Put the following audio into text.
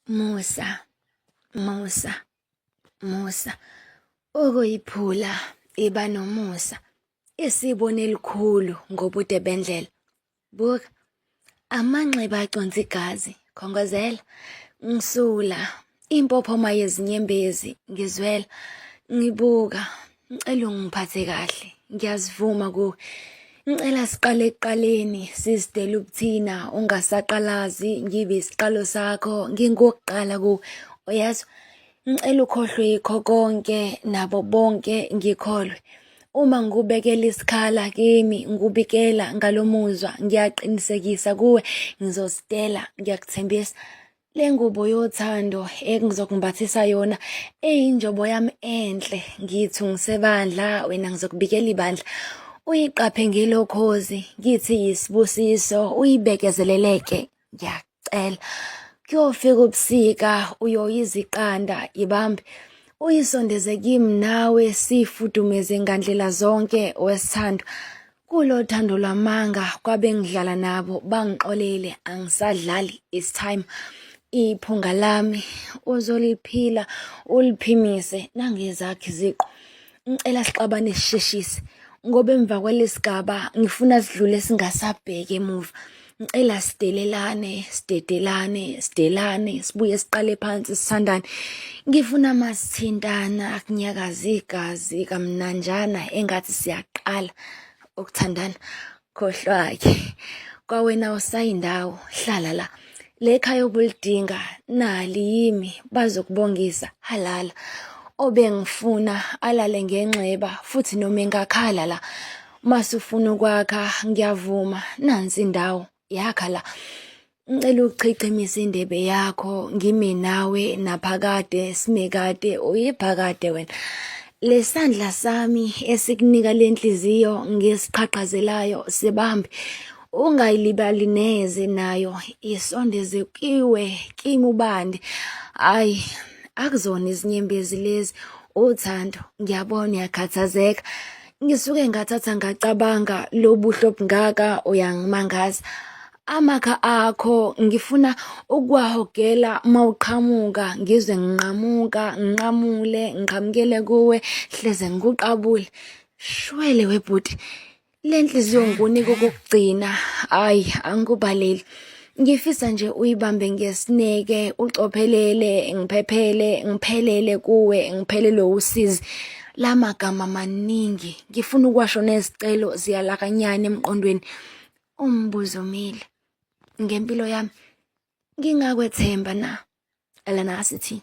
Musa, musa, musa ukuyiphula iba nomusa isibone elikhulu ngobude bendlela. Buka amanxeba aconsa igazi, khongozela, ngisula impophoma yezinyembezi, ngizwela, ngibuka, ngicela ungiphathe kahle, ngiyazivuma kuwe. Ngicela siqale ekuqaleni sizidele ubuthina ungasaqalazi ngibe isiqalo sakho ngingokuqala kuwe uyezwa ngicela ukhohlwe yikho konke nabo bonke ngikholwe uma ngikubekela isikhala kimi ngikubikela ngalomuzwa ngiyaqinisekisa kuwe ngizositela ngiyakuthembisa Le ngubo yothando engizokumbathisa yona eyinjobo yami enhle ngithi ungisebandla wena ngizokubikela ibandla uyiqaphe ngelokhozi ngithi yisibusiso uyibekezeleleke ngiyacela kuyofika ubusika uyoyiziqanda ibambe uyisondeze kimi nawe sifudumeze ngandlela zonke wesithandwa Kulo thando lwamanga kwabengidlala nabo bangixolele angisadlali it's time iphunga lami uzoliphila uliphimise nangezakhe iziqu ngicela sixabane sisheshise ngoba emva kwalesigaba ngifuna sidlule singasabheki emuva ngicela sidelelane sidedelane sidelane sibuye siqale phansi sithandane ngifuna masithintana kunyakaza igazi kamnanjana engathi siyaqala ukuthandana khohlwa-ke kwawena usayindawo hlala la le khaya obulidinga nali yimi bazokubongisa halala obengifuna alale ngenxeba futhi noma engakhala la Masufuna ukwakha ngiyavuma nansi indawo yakha la. Ngicela uchichimise indebe yakho ngime nawe naphakade sime kade uyiphakade wena. Lesandla sami esikunika lenhliziyo ngesiqhaqhazelayo sibambe ungayilibali neze nayo isondeze kiwe kimi ubande hayi akuzona izinyembezi lezi uthando ngiyabona uyakhathazeka Ngisuke ngathatha ngacabanga lobuhle obungaka uyangimangaza. Amakha akho ngifuna ukuwahogela mawuqhamuka ngizwe nginqamuka nginqamule ngiqhamukele kuwe hleze ngikuqabule. Shwele webhuti le nhliziyo ngikunika okokugcina hhayi angikubaleli. Ngifisa nje uyibambe ngesineke ucophelele ngiphephele ngiphelele kuwe ngiphelelwe usizi la magama maningi ngifuna ukwasho nezicelo ziyalakanyana emqondweni umbuzo umile ngempilo yami ngingakwethemba na lana asithi.